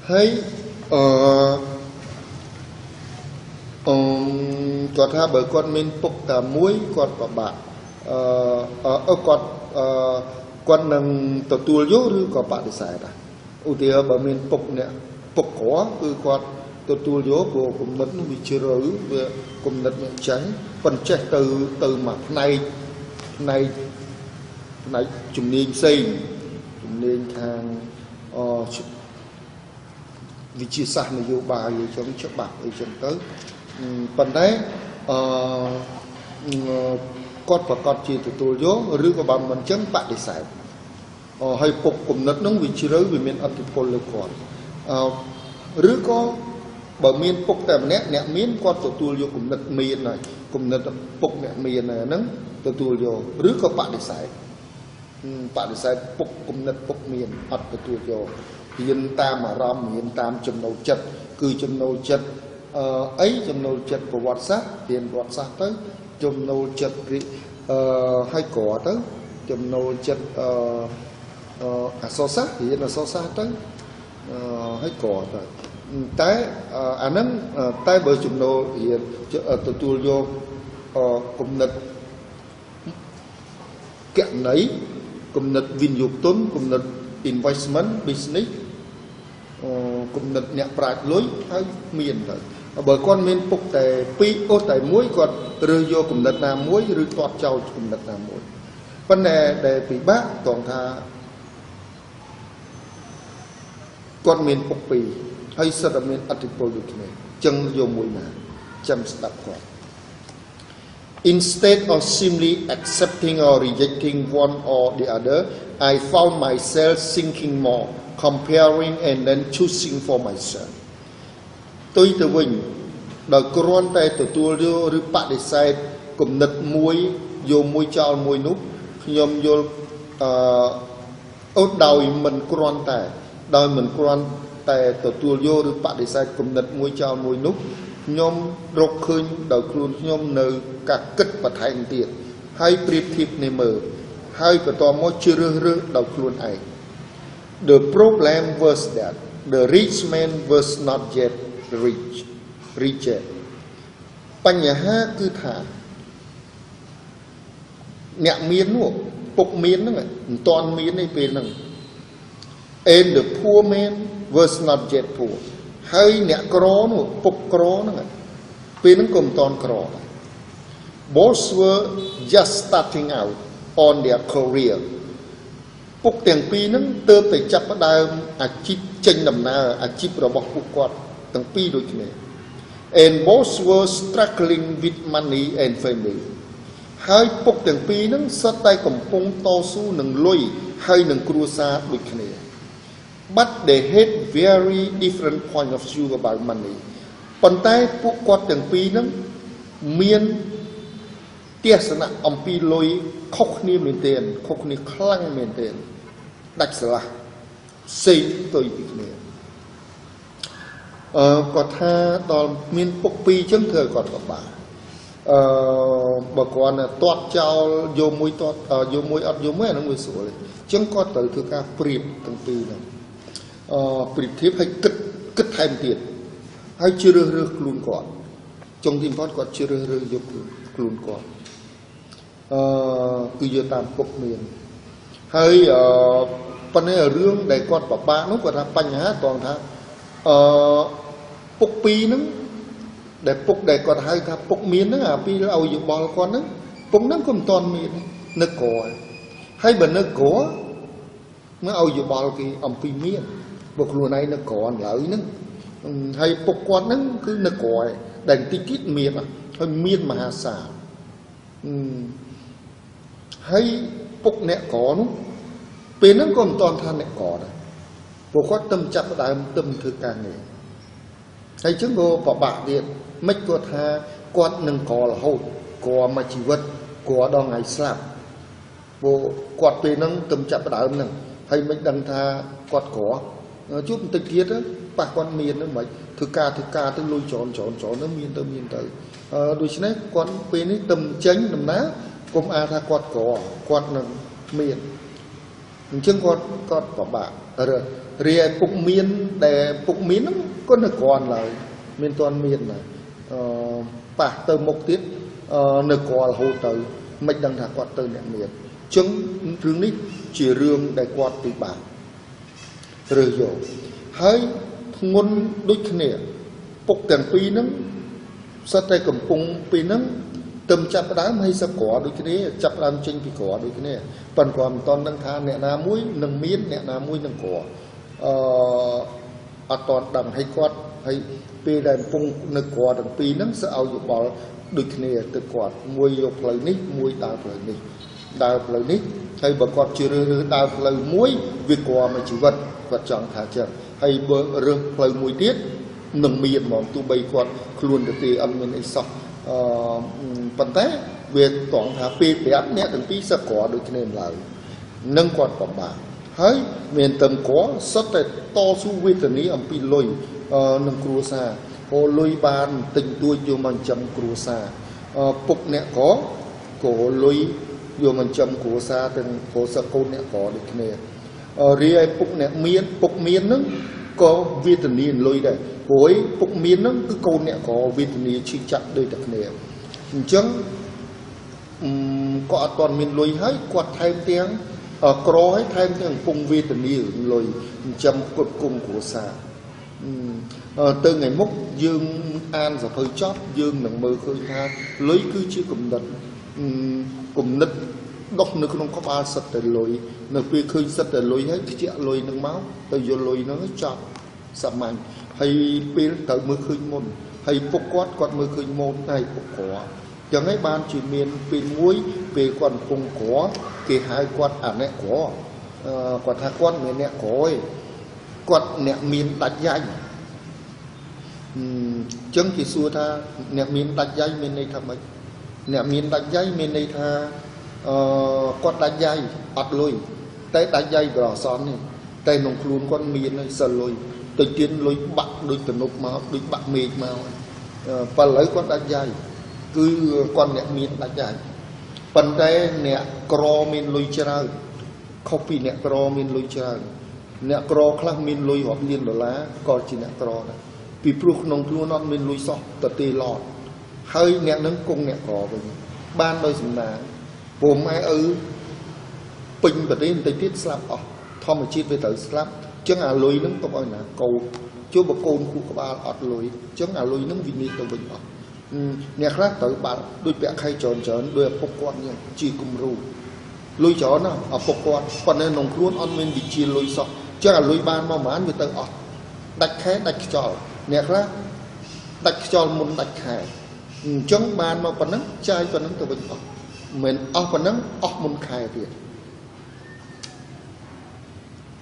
ហើយអឺអឺគាត់ថាបើគាត់មានពុកតែមួយគាត់ពិបាកអឺគាត់អឺគាត់នឹងទទួលយកឬក៏បដិសេធដែរឧទាហរណ៍បើមានពុកអ្នកពុកក្រគឺគាត់ទទួលយកព្រោះគំនិតនោះវាជ្រៅវាគំនិតអ្នកចាញ់ប៉ុន្តែចេះទៅទៅមួយផ្នែកផ្នែកផ្នែកជំនាញផ្សេងជំនាញខាងអវិជាសាស្ត្រនយោបាយអីចឹងច្បាប់អីចឹងទៅប៉ុន្តែអឺគាត់ប្រកាសជាទទួលយកឬក៏បើមិនចឹងបដិសេធហើយពុកគំនិតហ្នឹងវាជ្រៅវាមានអធិពលលើគាត់ឬក៏បើមានពុកតែម្នាក់អ្នកមានគាត់ទទួលយកគំនិតមានហើយគំនិតពុកអ្នកមានហ្នឹងទទួលយកឬក៏បដិសេធបដិសេធពុកគំនិតពុកមានអត់ទទួលយករៀនតាមអារម្មណ៍រៀនតាមចំណូលចិត្តគឺចំណូលចិត្តអីចំណូលចិត្តប្រវត្តិសាស្ត្ររៀនប្រវត្តិសាស្ត្រទៅចំណូលចិត្តអឺហើយក្រទៅចំណូលចិត្តអឺអក្សរសាស្ត្ររៀនអក្សរសាស្ត្រទៅហើយក្រទៅតែអាហ្នឹងតែបើចំណូលរៀនទទួលយកគំនិតកណីគំនិតវិនិយោគទុនគំនិត investment business គំនិតអ្នកប្រាជ្ញលុយហើយមានទៅបើគាត់មានពុកតែពីរអូតែមួយគាត់រើសយកគំនិតណាមួយឬទាត់ចោលគំនិតណាមួយប៉ុន្តែដែលពិបាកត្រង់ថាគាត់មានពុកពីរហើយសិតតែមានអធិពលដូចគ្នាចឹងយកមួយណាចាំស្ដាប់គាត់ Instead of simply accepting or rejecting one or the other, I found myself thinking more, comparing and then choosing for myself. ផ្ទុយទៅវិញដោយគ្រាន់តែទទួលយកឬបដិសេធគំនិតមួយយកមួយចោលមួយនោះខ្ញុំយល់អឺអូដោយមិនគ្រាន់តែដោយមិនគ្រាន់តែទទួលយកឬបដិសេធគំនិតមួយចោលមួយនោះខ្ញុំរកឃើញដោយខ្លួនខ្ញុំនៅការគិតបន្ថែមទៀតហើយប្រៀបធៀបនេះមើលហើយបន្តមកជ្រើសរើសដោយខ្លួនឯង The problem was that the rich man was not yet rich yet. បញ្ហាគឺថាអ្នកមាននោះពុកមានហ្នឹងមិនទាន់មានទេពេលហ្នឹង and the poor man was not yet poor. ហើយអ្នកក្រនោះពុកក្រហ្នឹងពេលហ្នឹងក៏មិនទាន់ក្រដែរ Both were just starting out on their career. ពុកទាំងពីរហ្នឹងទើបតែចាប់ផ្ដើមអាជីពចេញដំណើរអាជីពរបស់ពួកគាត់ទាំងពីរដូចគ្នា And both were struggling with money and family. ហើយពុកទាំងពីរហ្នឹងសុទ្ធតែកំពុងតស៊ូនឹងលុយហើយនឹងគ្រួសារដូចគ្នា But they had very different point of view about money. ប៉ុន្តែពួកគាត់ទាំងពីរហ្នឹងមានទស្សនៈអំពីលុយខុសគ្នាមែនទែនខុសគ្នាខ្លាំងមែនទែនដាច់ស្រឡះផ្សេងផ្ទុយពីគ្នាអឺគាត់ថាដល់មានពុកពីរចឹងធ្វើឲ្យគាត់ពិបាកអឺបើគាត់ទាត់ចោលយកមួយទាត់យកមួយអត់យកមួយអាហ្នឹងវាស្រួលទេអញ្ចឹងគាត់ត្រូវធ្វើការប្រៀបទាំងពីរហ្នឹងអឺប្រៀបធៀបឲ្យគិតគិតថែមទៀតហើយជ្រើសរើសខ្លួនគាត់ចុងទីបំផុតគាត់ជ្រើសរើសយកខ្លួនខ្លួនគាត់អឺគឺយកតាមពុកមានហើយអឺប៉ុន្តែរឿងដែលគាត់ពិបាកនោះគាត់ថាបញ្ហាត្រង់ថាអឺពុកពីរហ្នឹងដែលពុកដែលគាត់ហៅថាពុកមានហ្នឹងអាពីឲ្យយោបល់គាត់ហ្នឹងពុកហ្នឹងក៏មិនទាន់មាននៅក្រហើយបើនៅក្រមកឲ្យយោបល់គេអំពីមានបើខ្លួនឯងនៅក្រឥឡូវហ្នឹងហើយពុកគាត់ហ្នឹងគឺនៅក្រឯដែលបន្តិចទៀតមានហើយមានមហាសាលហើយពុកអ្នកក្រនោះពេលហ្នឹងក៏មិនទាន់ថាអ្នកក្រដែរព្រោះគាត់ទឹមចាប់ដើមទឹមធ្វើការងារហើយចឹងក៏ពិបាកទៀតមិនគាត់ថាគាត់នឹងក្ររហូតក្រមួយជីវិតក្រដល់ថ្ងៃស្លាប់ព្រោះគាត់ពេលហ្នឹងទឹមចាប់ដើមហ្នឹងហើយមិនដឹងថាគាត់ក្រជួបបន្តិចទៀតប៉ះគាត់មានហ្នឹងមិនធ្វើការធ្វើការទៅលុយច្រើនច្រើនច្រើនទៅមានទៅមានទៅដូច្នេះគាត់ពេលនេះទឹមចេញដំណើរកុំអាថាគាត់ក្រគាត់នឹងមានអញ្ចឹងគាត់គាត់ពិបាក រើសរីឯពុកមានដែលពុកមានហ្នឹងក៏នៅក្រឡើយមានទាន់មានដែរអឺប៉ះទៅមុខទៀតនៅក្ររហូតទៅមិនដឹងថាគាត់ទៅអ្នកមានចឹងរឿងនេះជារឿងដែលគាត់ពិបាករើសយកហើយធ្ងន់ដូចគ្នាពុកទាំងពីរហ្នឹងសិតតែកំពុងពីហ្នឹងទឹមចាប់ដើមហើយសក្រដូចគ្នាចាប់ដើមចេញពីក្រដូចគ្នាប៉ុន្តែគាត់មិនតន់ដឹងថាអ្នកណាមួយនឹងមានអ្នកណាមួយនឹងក្រអត់តន់ដឹងហើយគាត់ហើយពេលដែលកំពុងនៅក្រទាំងពីរហ្នឹងសើឲ្យយោបល់ដូចគ្នាទៅគាត់មួយយកផ្លូវនេះមួយដើរផ្លូវនេះដើរផ្លូវនេះហើយបើគាត់ជារើសដើរផ្លូវមួយវាក្រមួយជីវិតគាត់ចង់ថាចឹងហើយបើរើសផ្លូវមួយទៀតនឹងមានហ្មងទោះបីគាត់ខ្លួនទៅទេអត់មានអីសោះប៉ុន្តែវាត្រង់ថាពេលប្រាប់អ្នកទាំងពីរសឹកក្រដូចគ្នាឡើយនឹងគាត់ពិបាកហើយមានទឹមក្រសុទ្ធតែតស៊ូវេទនាអំពីលុយនឹងគ្រួសារព្រោះលុយបានទិញទួចយកមកចិញ្ចឹមគ្រួសារពុកអ្នកក្រក៏លុយយកមកចិញ្ចឹមគ្រួសារទាំងគ្រួសារកូនអ្នកក្រដូចគ្នារីឯពុកអ្នកមានពុកមានហ្នឹងក៏វេទនាលុយដែរព្រោះពុកមានហ្នឹងគឺកូនអ្នកក្រវេទនាឈឺចាប់ដូចតែគ្នាអញ្ចឹងក៏អត់ទាន់មានលុយហើយគាត់ថែមទាំងក្រហើយថែមទាំងកំពុងវេទនាលុយចិញ្ចឹមគុតគង់គ្រួសារទៅថ្ងៃមុខយើងអានសភៅចប់យើងនឹងមើលឃើញថាលុយគឺជាគំនិតគំនិតដុះនៅក្នុងក្បាលសិតតែលុយនៅពេលឃើញសិតតែលុយហើយខ្ជាក់លុយនឹងមកទៅយកលុយនឹងចប់សាមញ្ញហើយពេលត្រូវមើលឃើញមុនហើយពុកគាត់គាត់មើលឃើញមុនហើយពុកក្រចឹងហើយបានជាមានពេលមួយពេលគាត់កំពុងក្រគេហៅគាត់អាអ្នកក្រគាត់ថាគាត់មិនអ្នកក្រទេគាត់អ្នកមានដាច់យ៉ៃចឹងគេសួរថាអ្នកមានដាច់យ៉ៃមានន័យថាម៉េចអ្នកមានដាច់យ៉ៃមានន័យថាគាត់ដាច់យ៉ៃអត់លុយតែដាច់យ៉ៃប្រអសននេះតែក្នុងខ្លួនគាត់មានហើយសិលលុយទៅទៀតលុយបាក់ដូចទំនប់មកដូចបាក់មេឃមកប៉ុន្តែឥឡូវគាត់ដាច់យ៉ៃគឺគាត់អ្នកមានដាច់យ៉ៃប៉ុន្តែអ្នកក្រមានលុយច្រើនខុសពីអ្នកក្រមានលុយច្រើនអ្នកក្រខ្លះមានលុយរាប់លានដុល្លារក៏ជាអ្នកក្រដែរពីព្រោះក្នុងខ្លួនអត់មានលុយសោះតទេឡតហើយអ្នកនឹងគង់អ្នកក្រវិញបានដោយសំណាងព្រោះម៉ែឪពេញប្រទេសបន្តិចទៀតស្លាប់អស់ធម្មជាតិវាត្រូវស្លាប់ចឹងអាលុយនឹងទុកឲ្យណាកូនជួបកូនគូក្បាលអត់លុយចឹងអាលុយនឹងវិនិច្ឆ័យទៅវិញអស់អ្នកខ្លះត្រូវបាត់ដូចពាក់ខៃច្រើនច្រើនដោយឪពុកគាត់ចឹងជាគំរូលុយច្រើនណាស់ឪពុកគាត់ប៉ុន្តែក្នុងខ្លួនអត់មានវិជាលុយសោះចឹងអាលុយបានមកប៉ុន្មានវាទៅអស់ដាច់ខែដាច់ខ្យល់អ្នកខ្លះដាច់ខ្យល់មុនដាច់ខែអញ្ចឹងបានមកប៉ុណ្ណឹងចាយប៉ុណ្ណឹងទៅវិញអស់មិនអស់ប៉ុណ្ណឹងអស់មុនខែទៀត